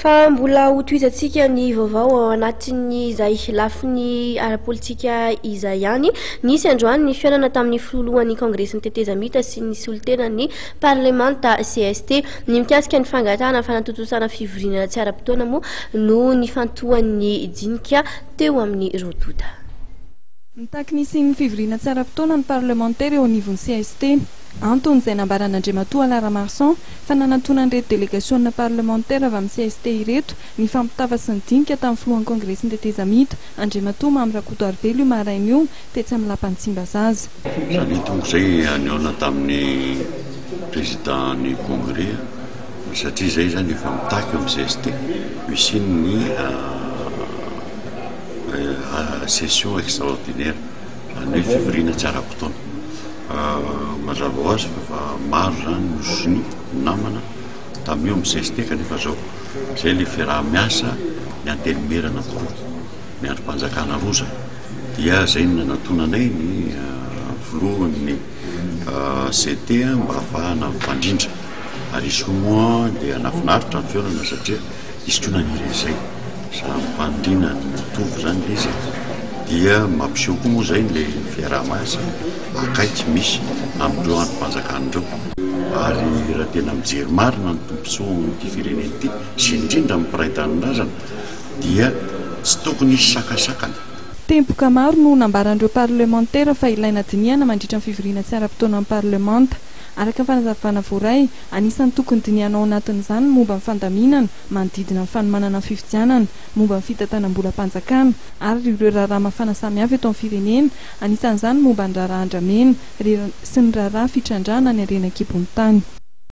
Fa mbola hotohizantsika ny vaovao ao anatin'izay lafiny ara-politika izay ihany. Nisy androany ny fihaonana tamin'ny filohan'ny Kongresin'ny tetezamita sy ny solontenan'ny parlemanta cst. Ny mikasika ny fangatahana fanatontosana fivoriana tsy ara-potoana moa no nifantohan'ny dinika teo amin'ny roa tonta. Mitaky ny hisian'ny fivoriana tsy ara-potoana ny parlemantera eo anivon'ny cst. Antony izay nambaran'Andriamatoa Alain Ramarson fa nanantonan'ireto delegasiona parlemantera avy amin'ny cst ireto nifampitafa sy nidinika tamin'ny filohan'ny Kongresin'ny tetezamita, Andriamatoa Mamy Rakotoarivelo io maraina io tetsy amin'ny lapan'i Tsimbazaza. Izany hoe tonga izay nihaona tamin'ny président-n'ny congrès satria izay izany efa mitaky eo amin'ny cst hisian'ny session extraordinaire, izany hoe fivoriana tsy ara-potoana. Mazava ho azy fa efa maro izany no sonia namana tamin'io amin'ny cst kanefa izao izay ilay fiaraha-miasa ny antenimiera anankiroa, ny andrim-panjakana roa izany dia izay no nanatonanay ny filohan'ny CT mba hahafahana mifandrindra ary izy koa moa dia nahafinaritra ny fihaonana satria Izy koa naniry an'izay, zava-paniriana mitovy izany ilay izy e. Dia mampiseho koa moa izay ilay fiaraha-miasa akaiky misy amin'ireo andrim-panjakana ireo. Ary raha tena mijery marina ny tombontsoan'ity firenena ity sy indrindra ny mpiray tanindrazana dia tsy tokony hisy sakasakana. Teboka maro no nambaran'ireo parlemantera fa ilaina dinihana mandritra ny fivoriana tsy ara-potoanan'ny parlemanta. Araka ny fanazavana voaray, Anisan'ny tokony dinihana ao anatin'izany ny momba ny fandaminana manodidina ny fanomanana ny fifidianana, momba ny fitantanam-bolam-panjakana, ary ireo raharaha mafana samihafa eto amin'ny firenena, anisan'izany ny momba ny raharaha andramena, sy ny raharaha fitrandrahana ny harena an-kibon'ny tany.